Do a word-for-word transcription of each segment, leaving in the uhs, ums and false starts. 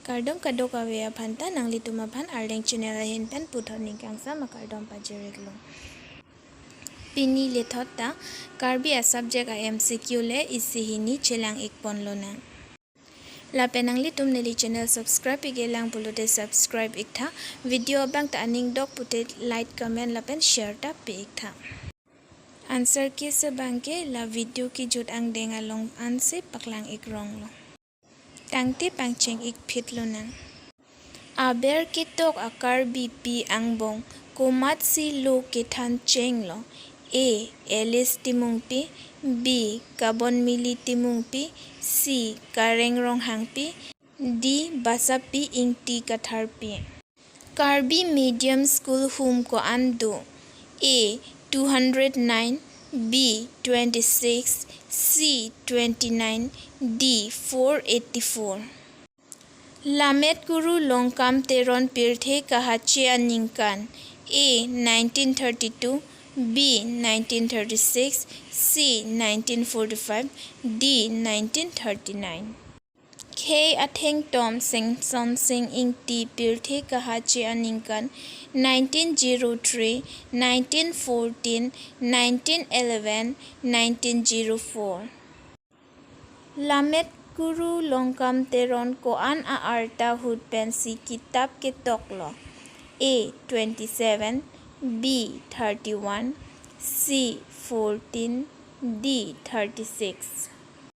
Kardom kadokave aphan ta, nanglitum aphan Arleng channel ahin pen puthot ning kangsam akardom pajir-iklo. Pini lethot ta Karbi a-subject a-M C Q le isi hini chelang-ikponlonang. Lapen nanglitum neli channel subscribe-ik-elang pulote subscribe-iktha. Video abang ta aning dok pute like, comment lapen share ta pi-iktha. Answer keys abangke la video kejut angdeng along ansi paklang-ikronglo. Tangte pangcheng-ik phitlonang. Aber ketok a-Karbipi angbong komatsi lo kethan chenglo? A. Alice Timungpi, B. Kabonmili Timungpi, C. Kareng Ronghangpi, D. Basapi Ingti Katharpi. Karbi Medium School hum ko-an do? A. two hundred nine, B. twenty-six, C. twenty-nine, D. four eighty-four. Lammet Kuru Longkam Teron pirthe kahache aningkan? A. nineteen thirty-two, B. nineteen thirty-six, C. nineteen forty-five, D. nineteen thirty-nine. Khei athengtom Semsonsing Ingti pirthe kahache aningkan? nineteen zero three, nineteen fourteen, nineteen eleven, nineteen zero four. Lammet Kuru Longkam Teron ko-an a-arta ahut pensi kitap ketoklo? A. twenty-seven, B. thirty-one, C. fourteen, D. thirty-six.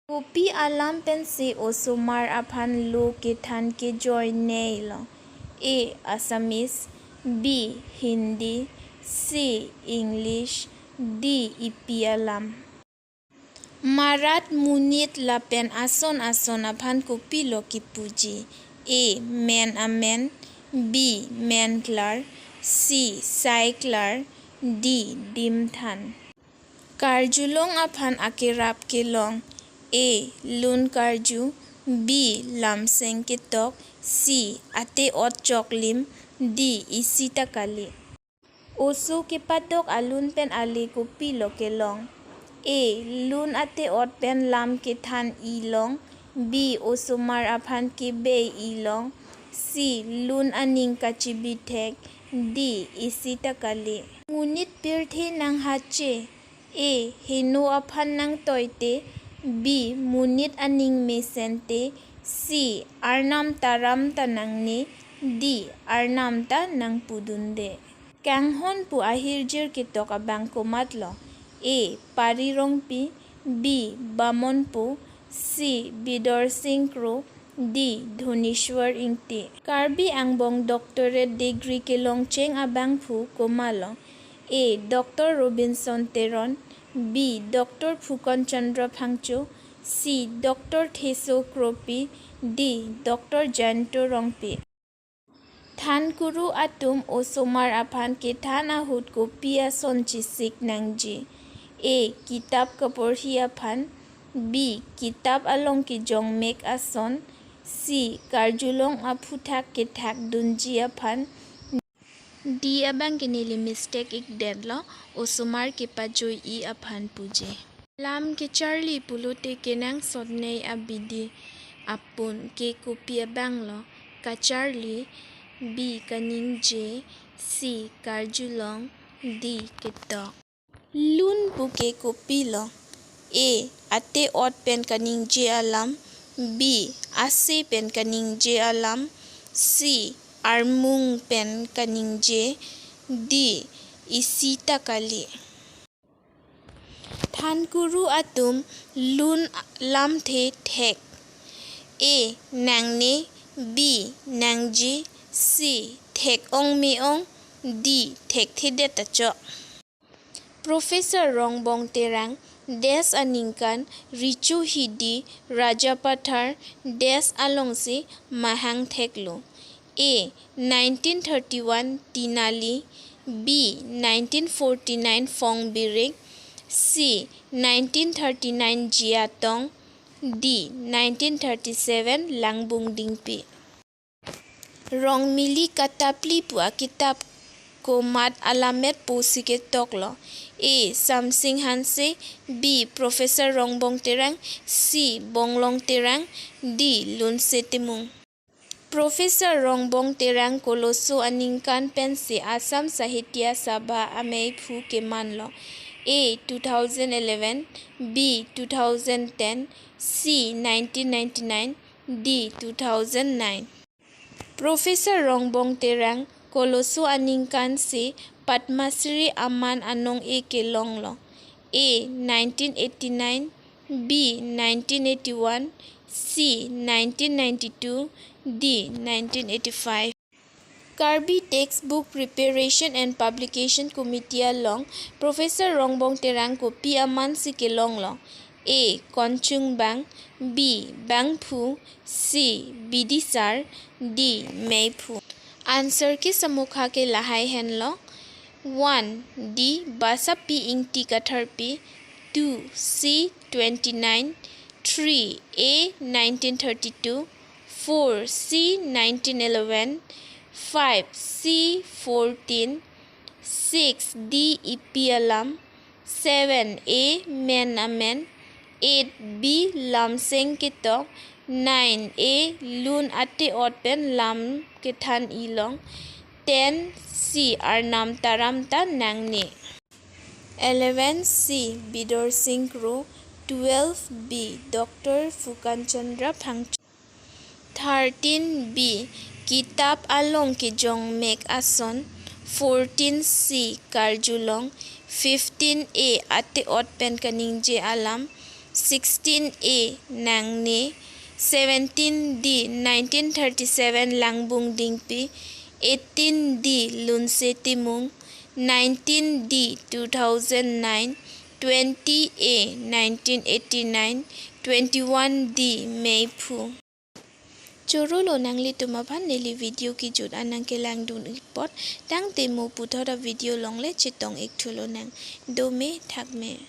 Kopi alam pensi osomar aphan lo kethan kejoineilo? A. Assamese, B. Hindi, C. English, D. Ipi alam. Marat, monit lapen ason ason aphan kopilo kipuji? A. Men amen, B. Men klar, C. Sai klar, D. Dim than. Karjulong aphan akerap kelong: A. Lun karju, B. Lamseng ketok, C. Ate-ot choklim, D. Isi ta kali. Oso kepadok alun pen ale kopilo kelong? A. Lun ate-ot pen lam kethan-i long, B. Osomar aphan kebe-i long, C. Lun aning kachebi thek, D. Isi ta kali. Monit pirthe nanghache: A. Heno aphan nangtoite, B. Monit aning mesente, C. Arnam taram ta nangne, D. Arnam ta nangpudunde. Kanghon pu ahirjir ketok abang komatlo? A. Pari Rongpi, B. Bamonpo, C. Bidorsing Kro, D. Dhoneshwar Ingti. Karbi angbong doctorate degree kelongcheng abangphu komatlo? A. Doctor Robinson Teron, B. Doctor Phukan Chandra Phangcho, C. Doctor Theso Kropi, D. Doctor Jayanta Rongpi. Thankuru atum osomar aphan kethan ahut kopi ason chesik nangji? A. Kitap kaporhi aphan, B. Kitap along kejongmek ason, C. Karjulong aphuthak kethak dunji aphan, D abangke neli mistake-ikdetlo, osomar kepajoi-i aphan puji. Lam kecharli pulote kenangsotnei abidi apun ke kopi abanglo? Kacharli, B. Kaningje, C. Karjulong, D. Ketok. Lun puke kopilo? A. Ate-ot pen kaningje alam, B. Ase pen kaningje alam, C. Armung pen kaningje, D. Isi ta kali. Thankuru atum lun lamthe thek: A. Nangne, B. Nangji, C. Thek-ong me-ong, D. Thekthedet ta chok. Professor Rongbong Terang dash aningkan, Richo Hidi, Rajapathar dash alongsi mahang theklo? A. nineteen thirty-one Tinali, B. nineteen forty-nine Phongbirik, C. nineteen thirty-nine Jiatong, D. nineteen thirty-seven Langbung Dingpi. Rongmili Katapli pu akitap komat alammet pusi ketoklo? A. Samsing Hanse, B. Professor Rongbong Terang, C. Bonglong Terang, D. Lunse Timung. Professor Rongbong Terang koloso aningkan pensi Assam Sahitya Sabha ameiphu kemanlo? A two thousand eleven, B two thousand ten, C nineteen ninety-nine, D two thousand nine. Professor Rongbong Terang koloso aningkansi Padma Shri aman anong-e kelonglo? A nineteen eighty-nine, B nineteen eighty-one, C nineteen ninety-two, D nineteen eighty-five. Karbi Textbook Preparation and Publication Committee along Professor Rongbong Terang kopi amansi kelonglo? A konchungbang, B bangphu, C bidisar, D meiphu. Answer kesamukha ke lahai henlo. One, D Basapi Ingti Katharpi. Two, C twenty-nine. Three, A nineteen thirty-two. Four, C nineteen eleven. Five, C fourteen. Six, D Ipi Alam. Seven, A Men Amen. Eight, B Lamseng Ketok. Nine, A Lun Ate-ot pen Lam Kethan Ilong. Ten, C Arnam Taram Ta Nangne. Eleven, C Bidor Sing Kro. Twelve, B Doctor Phukan Chandra Phangcho. Thirteen, B Kitap Along Kejong Mek Ason. Fourteen, C Karjulong. Fifteen, A Ate-ot pen Kaningje Alam. Sixteen, A Nangne. Seventeen, D nineteen thirty-seven Langbung Dingpi. Eighteen, D Lunse Timung. Nineteen, D two thousand nine. Twenty, A nineteen eighty-nine. Twenty-one, D meiphu. Chorolo, nanglitum aphan neli video kejut an nangkelangdun-ik apot, tangte mo puthot a video along le chetong-ik thu lonang. Dome thakme.